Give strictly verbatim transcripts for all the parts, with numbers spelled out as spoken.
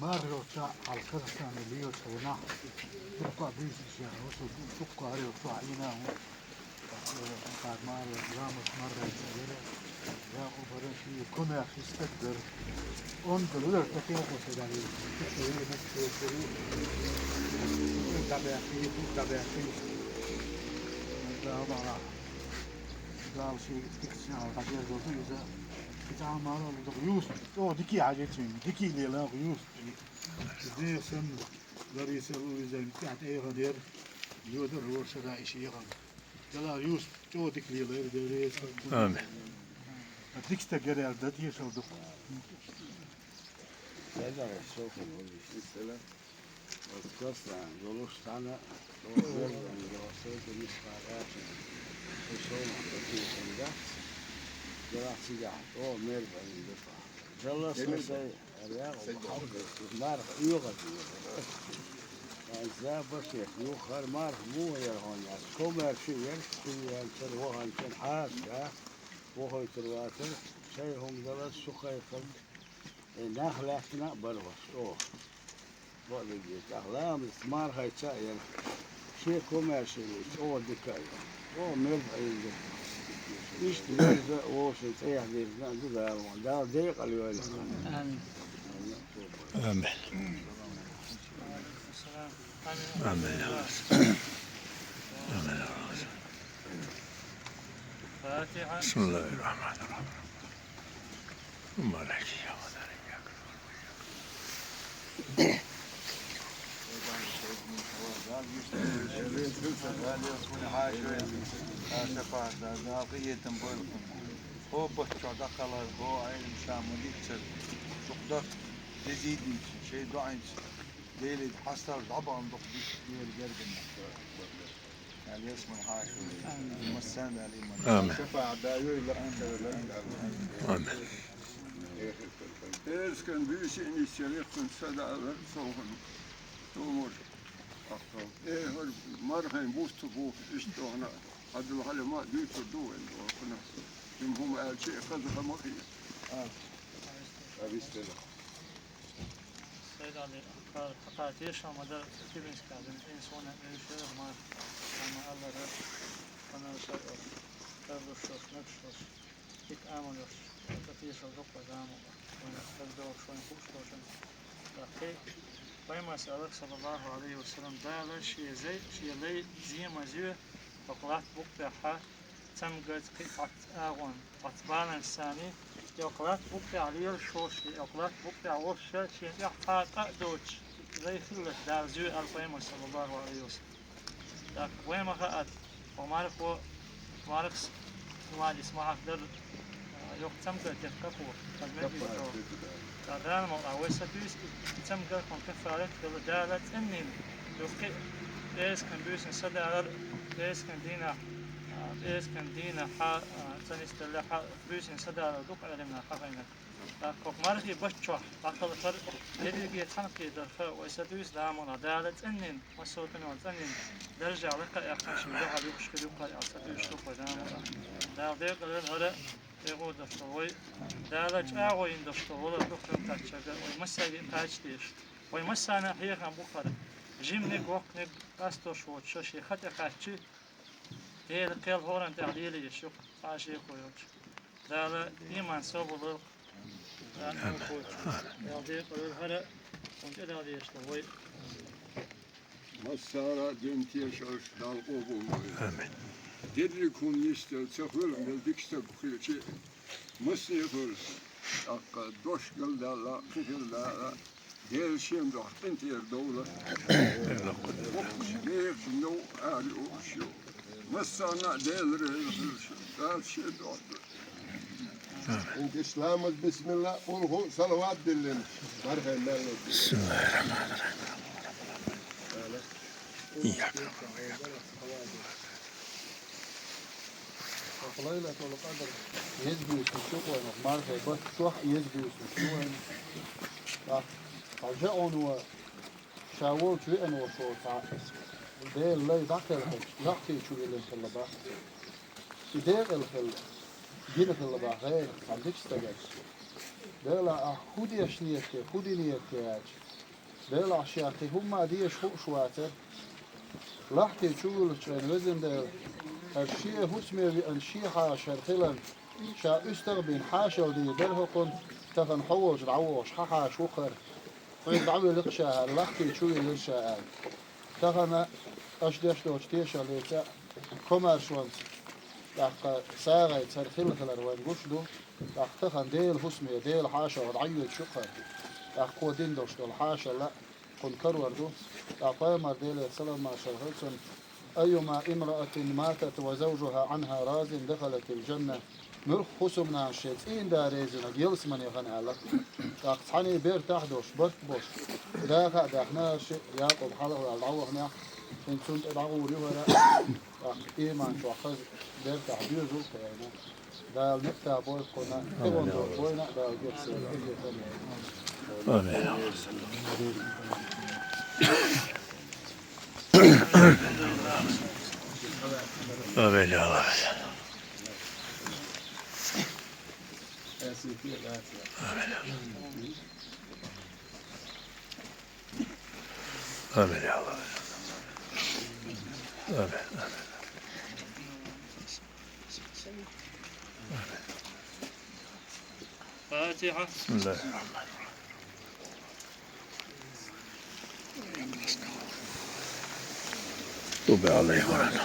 Мар йолча, хьалкарсан лио чуна. Дукка бийсиш яна, усу дукка арио чуа ина. Кад мар, грамот мар, цаере. Я обара ши коме хистек дер. Он дер, дер, такие косо дали. Такие на специалисты. Табиати, табиати. Да, да, да. Дал ши тиксян, хадер дозу иза. Кита мар, дозу юс. О, дики хадер чин, дики лела юс. Десен, Лариса Луизен, кат эйгадер. Йода рошара иши яган. Дала юс чӀо дика лелайра, Дела реза хуьлда. Амин. Дика стаг яр аьлла, дан тешал ду. Седараш шохан валиш истала. Оцу кассан долуш цхьаьна, о, мер бан йо, сайга мисхал аьлча, и шован тӀе тешан дац. Дала цигахь, о, мер бан дац. Дала сан сай, аьлла, марха оьгӀаз йора. Ан за башех, юххара марха муха яра хьуна аьлча, комаьрша яра, цу яьллачара ваханчун хьаша, вохуьйтур вацара, шайн хӀума далаза шу кхайкхалц, э, нах лаьттина а бара хӀорш, оха. Бакъдерг дийца, тӀаккха ламаз мархайча а яра. Шен комаьрша йолчу чӀогӀа дика а яра. ЧӀогӀа мерза а йина. Иштта мерза а вовшийн цӀехьа дирзина а ду Дала. Дала декъала йойла. Амин. Амин. Амин. Амин. بسم الله الرحمن الرحيم. Хьо паччахь дӀакхалар, хьо Ӏелам ша ма дийццара, дукха даха дезий дийцина, шайн доӀанца Деле хьастагӀа дӀабахана дукха дика дера гергана. Аллас ман хьаша. Амин. Массарна а иман. Амин. Шапаъат да йойла. Амин. Эскан буьйсанна йисте лекхун садалар совгӀан. Томар. Ахтал. Э, хӀара мархайн бутт бу, иштта дохна. Хьадал хьалама дуьйцур ду вайн дохна. Жим хӀума аьлча, хаза хӀама хи. А. Абистела. Сайдали, кхара, кхара тешам ма дара, кибинская, бин, ин сона, ин шерх ма, ама Аллара, хана шайъо, карлушош, накшош, дика амалош, ца тешал дукха дама, вайн кардош, вайн хушдошан. Лакхе, пайхамар саллаллаху алейхи ва саллям, Дала шен зай, шен лай, зема зоь, бакълат букъ тӀехьа, цамгаца кхин а цхьацца агӀон, цхьацца баланаш саний, и кхалатта букъ тӀехь лелаш волуш, и кхалатта букъ тӀехь волуш шен тӀехь цхьа а къа а доцуш, лай хилалаш Дала зоь аьлла пайхамар саллаллаху алейхи ва саллям. ТӀаккха вай ма хаьа, хӀокху мархо, мархас, валис ма хьахдара, а, йоккха цамгар дехка кхо, хаза мегийту. Ткъа Дала ма вай сатуьйсу и цамгар хьуна каффарат хила Дала цӀаннина, юххе а пӀераскан буьйсанна садалар, пӀераскан дийнахь, а, пӀераскан дийнахьа, а, ца нисделлехьа, буьйсанна садалар дукха Ӏелам наха хьахийнарг. ТӀаккха хӀокху мархи баччохь дӀакхалхар дерриге цхьаьна кхетарх вай сатуьйсу Дала ма вай Дала цӀаннина, массо а тӀеман цӀаннина, даржехь лакха а яьккхина шен дуьхьал юхуш хир ю кхара аьлла сатуьйсуш ду вай Дала ма вай. Дала декъала йойла хӀара, тӀегӀо деш долу вай, Дала чӀагӀо йина деш долу валар дукха кхаччарга вай массаьрга а кхача дезаш. Вай массарна а хьехам бу хӀара. Жиманиг, воккханиг, къастош воцуш шен хан тӀекхаьччи, Делан кхел хӀоранна тӀехь лелаеш ю-кх, цхьа а шеко йоцуш. Дала иман, собар лойла-кх. Дала декъала йойла хӀара, хӀунда тӀедала дезаш ду вай. Массара а дина тешалш Дала къобал дойла. Амин. Дерриг хӀума нисделла ца хуьлу, мел дика стаг хилча а, масане а хуьлу, тӀаккха дош галдаьлла, кхин хилла а, Дела шен дуьхьа къинтӀера довла. Боккхачу бехачу новкъа ара юуш ю. Массарна а Дела реза хуьлуш, Дала шен дуьхьа. ХӀинца ламаз, бисмилла, къулхӀу, салават диллина. Мархин мел ло. بسم الله الرحمن الرحيم. إياك نعبد. Лайлатул Къадр еза буьйсанаш ю-кх вайна, мархи баттахь еза буьйсанаш ю вайна. Ткъа хьажа оно ша волчу веана волуш волу цхьа Делан лай дӀакхелхича, лахтий чу виллина хилла бах. И декъала хилла, гина хилла бах гӀерах цхьа дикачу стага. Делахь ахь хӀун деш нийят, хӀун дина нийят аьлча, Делахь шех кхин хӀумма а дезаш хууш вацара. Лахтий чу вуьллучу хенахь, Везан Дела, хӀара шен хӀусаме веана шен хьаша хӀара хиларна, ша уьстагӀ а бина хьашалла дийр дара хӀокхунна, тахана хьо волчу дӀавогӀуш хьан хьаша ву-кх хӀара. Хьуьнга дӀавуьллу-кх ша хӀара, лахтий чу виллира ша аьлла. Тахана аша деш долчу тешаллица а, комаьршонца, тӀаккха сагӀайца хӀара хилла хилар вайна гуш ду. ТӀаккха тахана Делан хӀусаме, Делан хьаша хӀара дӀайоьдуш ю-кх хӀара. ТӀаккха кхо дина долуш долу хьашалла а кхунна карор ду. ТӀаккха пайхамар, Делера салам-маршалла хуьлда цунна, أيما امرأة ماتت وزوجها عنها راض دخلت الجنة. Муьлхха хӀусамнана шен цӀийнда резаниг ялсамане гӀан аьлла. ТӀаккха цхьанне бертахь долуш, барт болуш, даха а даьхна, ши Якъуб хьалха ваьлла дӀаваханехь, хӀинца цунна тӀе дӀагӀур ю хӀара, тӀаккха ийман чохь хаза бертахь доьзал а кхайна. Дала некъ а бойла кхунна, тӀехула бойла а Дала гечсера. Амин. Амин, я Аллах. Амин, я Аллах. Амин, амин. Амин. Фатиха. Бисмиллахир-рахманир-рахим. طب عليه وعلى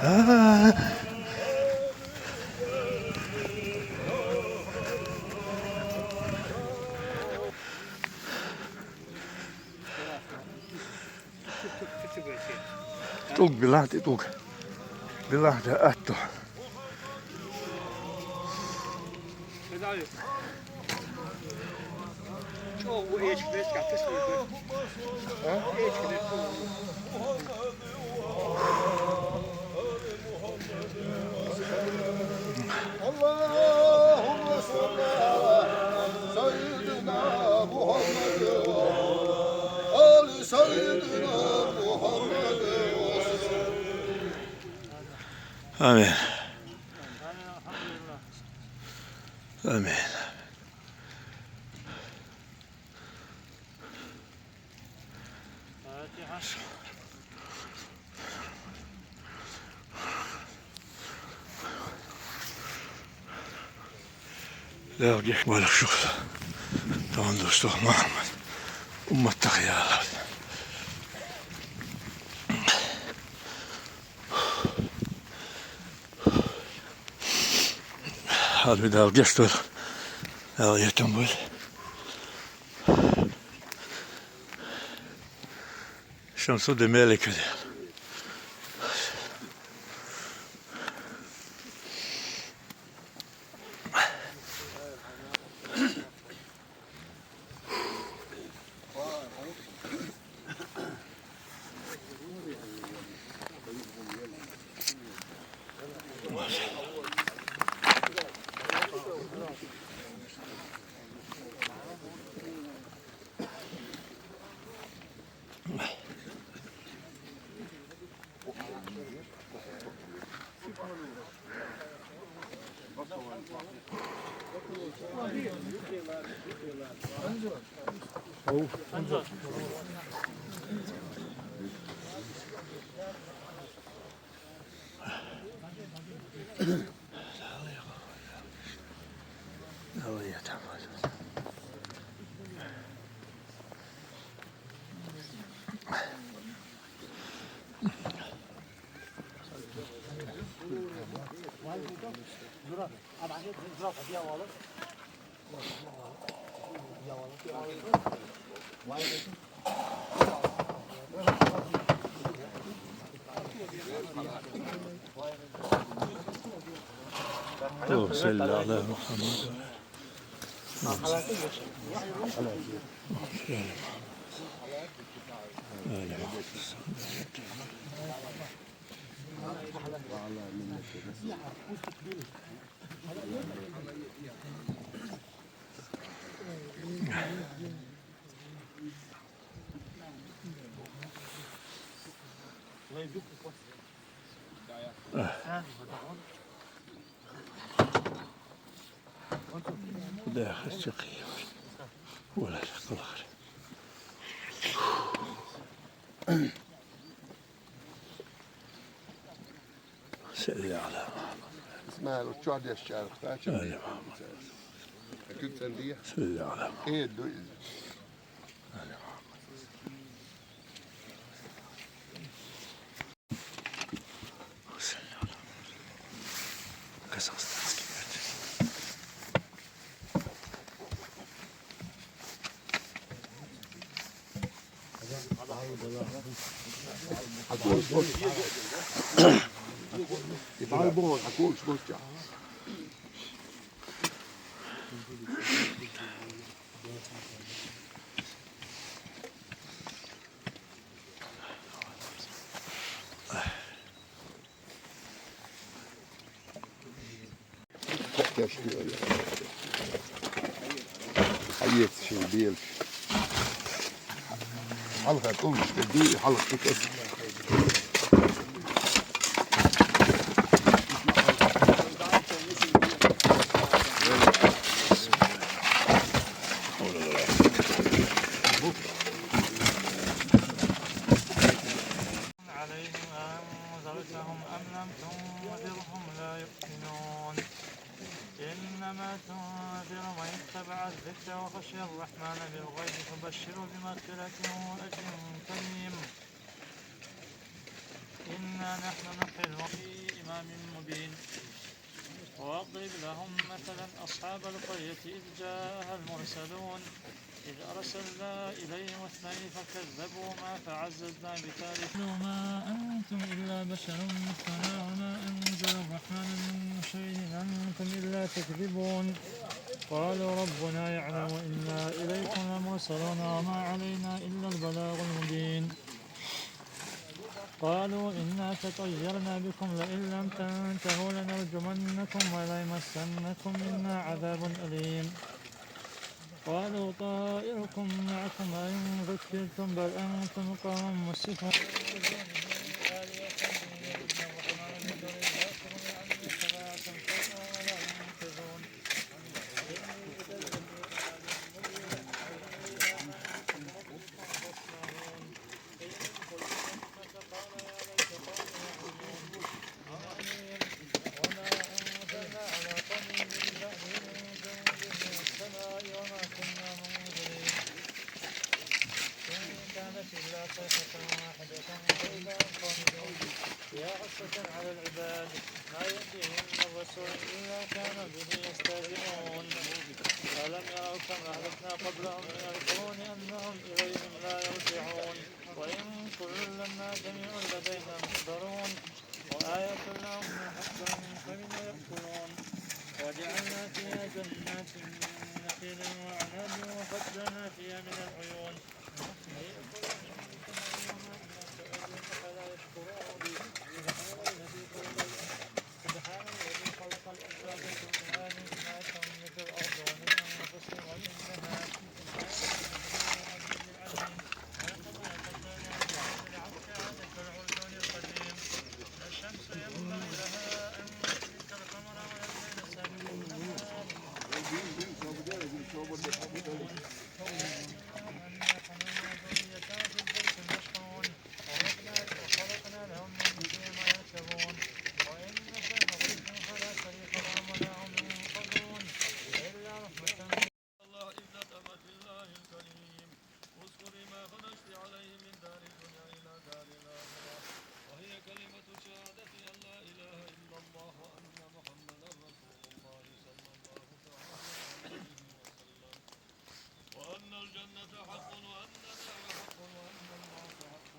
آه. ТӀуг, билгьа, тӀуг. БилгьахӀ да, атта. اللهم صل على سيدنا محمد وآل سيدنا محمد. آمين. آمين. Дала гешт болуш ву. Тахана дусту Мухьаммад. Уммат тахаялар. Хьалби Дала гешт вара. Дала етам вара. Шамсудин Меликов. اللهم صل على محمد. خدايا خير شقي ولا شق الآخر. صل على محمد. اسمع، لو تشعر يا الشارع، تعال شوف. آل محمد. كنت سندية. صل على محمد. إيه، دو إذن. آل محمد. صل على محمد. Казахстанский. Keşke öyle. Hayır, şimdi bir yıl. Halka konuştu, bir halk tutuyor. عليهم أأنذرتهم أم لم تنذرهم لا يؤمنون. إنما تنذر من اتبع الذكر وخشي الرحمن بالغيب فبشره بمغفرة وأجر كريم. إنا نحن نحيي الموتى بإمام مبين. واضرب لهم مثلا أصحاب القرية إذ جاءها المرسلون. إذ أرسلنا إليهم اثنين فكذبوهما فعززنا بثالث. قالوا ما أنتم إلا بشر مثلنا وما أنزل الرحمن من شيء إن أنتم إلا تكذبون. قالوا ربنا يعلم إنا إليكم لمرسلون وما علينا إلا البلاغ المبين. قالوا إنا تطيرنا بكم لئن لم تنتهوا لنرجمنكم وليمسنكم منا عذاب أليم. قالوا طائركم معكم أئن ذكرتم بل أنتم قوم مسرفون. وما أنزلنا على قومه من بعده من جند من السماء وما كنا منزلين. إن كانت إلا صيحة واحدة فإذا هم خامدون. يا حسرة على العباد ما يأتيهم من رسول إلا كانوا به يستهزئون. ألم يروا كم أهلكنا قبلهم من القرون أنهم إليهم لا يرجعون. وإن كل لما جميع لدينا محضرون. وآية لهم الحج فمنها يأكلون. وجعلنا فيها جنات من نخيل وأعناب وفجرنا فيها من العيون. ليأكلوا من ثمره وما لم يأكل فلا يشكرون. سبحان الذي خلق الأزواج كلها مما تنبت الأرض ومن أنفسهم ومما لا يعلمون. الشمس ينبغي لها أن تدرك القمر ولا الليل سابق النهار. وخلقنا لهم من مثله ما يركبون. وإن نشأ نغرقهم فلا صريخ لهم ولا هم ينقذون. إلا رحمة الله إذ نتمت بالله الكريم. اذكري ما خرجت عليه من دار الدنيا إلى دار الآخرة، وهي كلمة الشهادة أن لا إله إلا الله وأن محمدا رسول الله صلى الله تعالى عليه وسلم، وأن الجنة حق وأن النار حق وأن البعث حق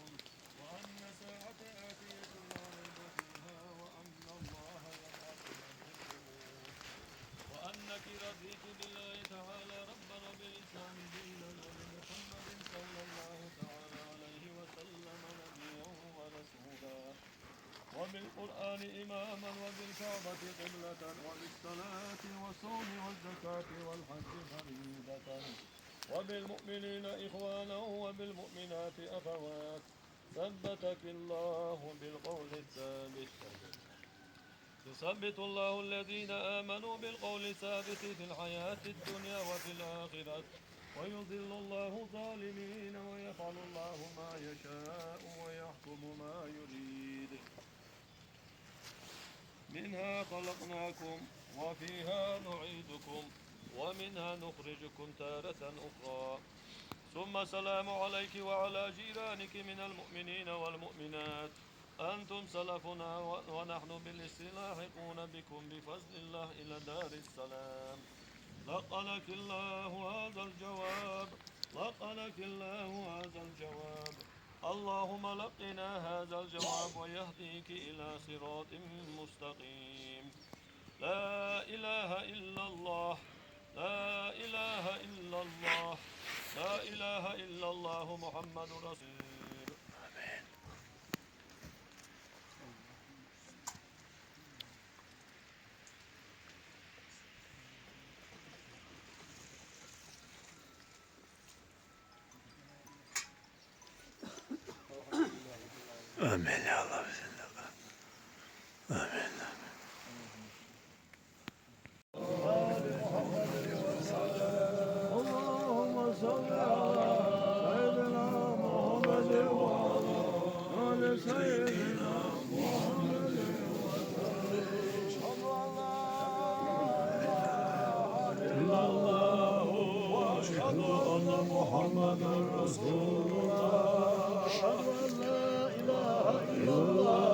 وأن الساعة آتية لا ريب فيها وأن الله يبعث من في القبور. وأنك رضيت بالله تعالى ربا وبالإسلام دينا وبمحمد صلى الله تعالى عليه وسلم نبيا ورسولا، وبالقرآن إماما وبالكعبة قبلة وبالصلاة والصوم والزكاة والحج فريضة وبالمؤمنين إخوانا وبالمؤمنات أخوات. ثبتك الله بالقول الثابت. يثبت الله الذين آمنوا بالقول الثابت في الحياة الدنيا وفي الآخرة، ويضل الله الظالمين، ويفعل الله ما يشاء، ويحكم ما يريد. منها خلقناكم وفيها نعيدكم ومنها نخرجكم تارة أخرى. ثم السلام عليك وعلى جيرانك من المؤمنين والمؤمنات. أنتم سلفنا و-، ونحن بالإسلام لاحقون بكم بفضل الله إلى دار السلام. لقنك الله هذا الجواب. لقنك الله هذا الجواب. اللهم لقنا هذا الجواب ويهديك إلى صراط مستقيم. لا إله إلا الله. لا إله إلا الله. لا إله إلا الله محمد رسول. آمين. آمين يا الله، بإذن الله. آمين، آمين. اللهم صل على سيدنا محمد وعلى آل سيدنا محمد. أشهد أن لا إله إلا الله وأشهد أن محمدا رسول الله. أشهد أن لا إله إلا الله.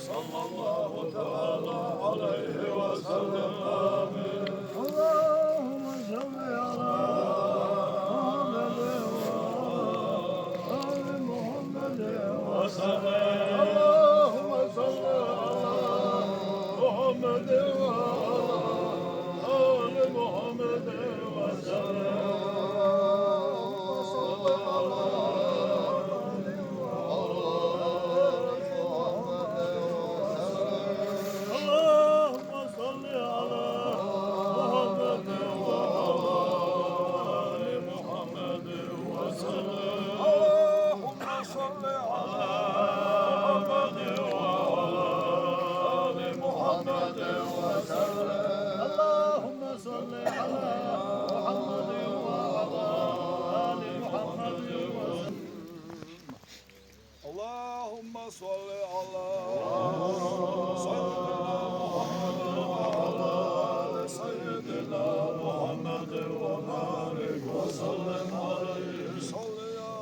صلى الله تعالى عليه وسلم. آمين. اللهم صل على محمد وعلى آل محمد وسلم. اللهم صل على محمد وعلى آل محمد وسلم. اللهم صل على محمد وعلى آل محمد وسلم. اللهم صل على محمد وعلى آل محمد وسلم. اللهم صل على محمد وعلى آل محمد وسلم. اللهم صل على سيدنا محمد وعلى آل سيدنا محمد وبارك وسلم عليه. صل يا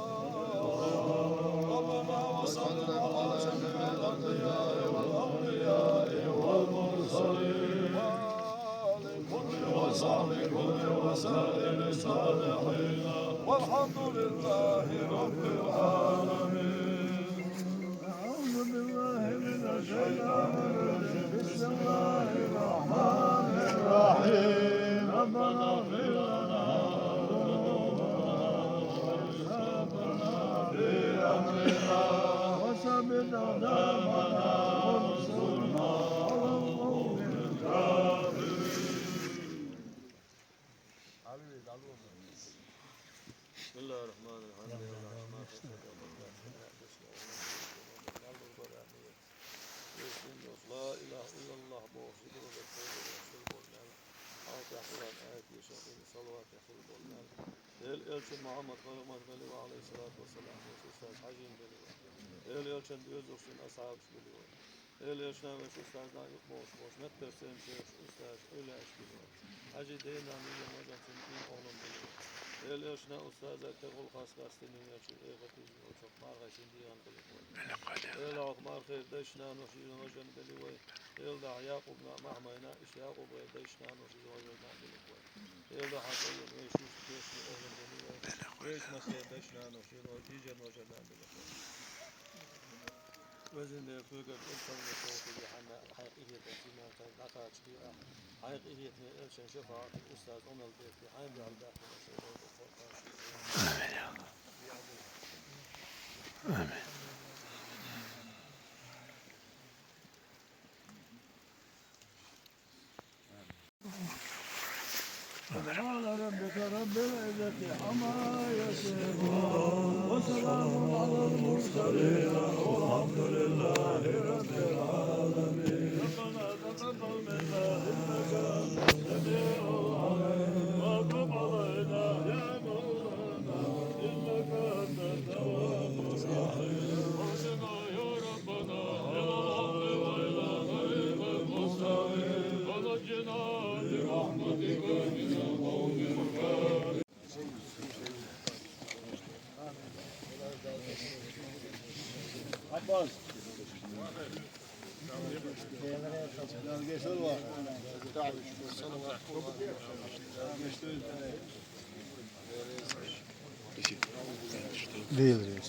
ربنا وسلم على جميع الأنبياء والأولياء والمرسلين. وصحبه وسائر الصالحين. والحمد لله رب العالمين. أعوذ بالله من الشيطان الرجيم. بسم الله الرحمن الرحيم. ربنا اغفر لنا ذنوبنا وإسرافنا في أمرنا وثبت أقدامنا وانصرنا على القوم الكافرين. بسم الله الرحمن الرحيم. لا إله إلا الله. Эл элчин Мухаммад пайхаммар белигиев, алейгьиссалату вассалам, веша устаз Гьажини белигиев. Эл элчин дезушин асгьабаш белигиев. Эл элчина веша устазна юкъе бош, бош, меттер сен чеш устаз, уьлеш белигиев. Гьажи дена милла мажан син ин огълун белигиев. Эл элчина устаза тегъул хас гастини мечи, эхо тизни очох маргъа син диган белигиев. Эл алх мархир дешна нуш ил мажан белигиев. Эл да Якъубна Махмайна иш Якъуб гъе дешна нуш ил мажан белигиев. Эл да хаталун вешиш кешни огълун белигиев. Веш масер дешна нуш ил мажан белигиев. Везин де фугар инсанны тофиги хана хайх ихет симан кан дакачки а. Хайх ихет не элчин шафаат устаз Умал бехти хай бял бяхти. آمين. آمين. سبحان ربك رب العزة عما يصفون. وسلام على المرسلين. والحمد لله رب العالمين. ربنا تقبل منا إنك أنت السميع العليم. وتب علينا يا مولانا إنك أنت التواب الرحيم. واهدنا يا ربنا إلى الحق وإلى طريق المستقيم. ونجنا برحمتك من القوم الكافرين. Değil reis.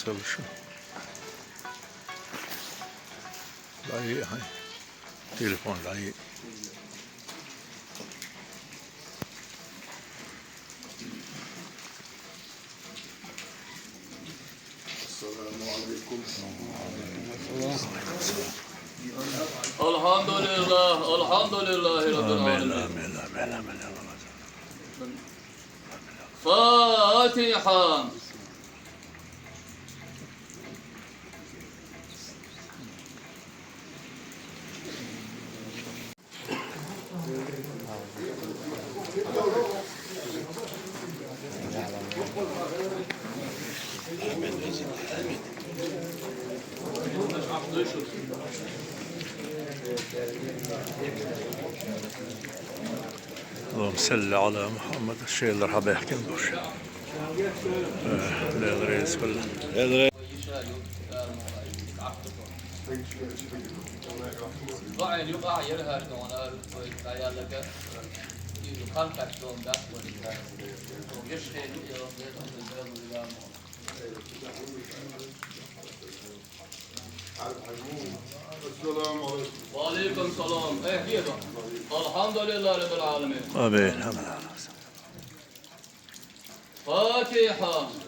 Çalışıyor. Dayı, hay. Telefon dayı. السلام عليكم. الحمد لله، الحمد لله رب العالمين. آمين، آمين، آمين، آمين. فاتحة. اللهم صل على محمد. Şeyler haber kim boş. Ee, Leyla Reis falan. السلام عليكم. وعليكم السلام. إيه، كيفك؟ الحمد لله رب العالمين. آمين. الحمد لله. فاتحة.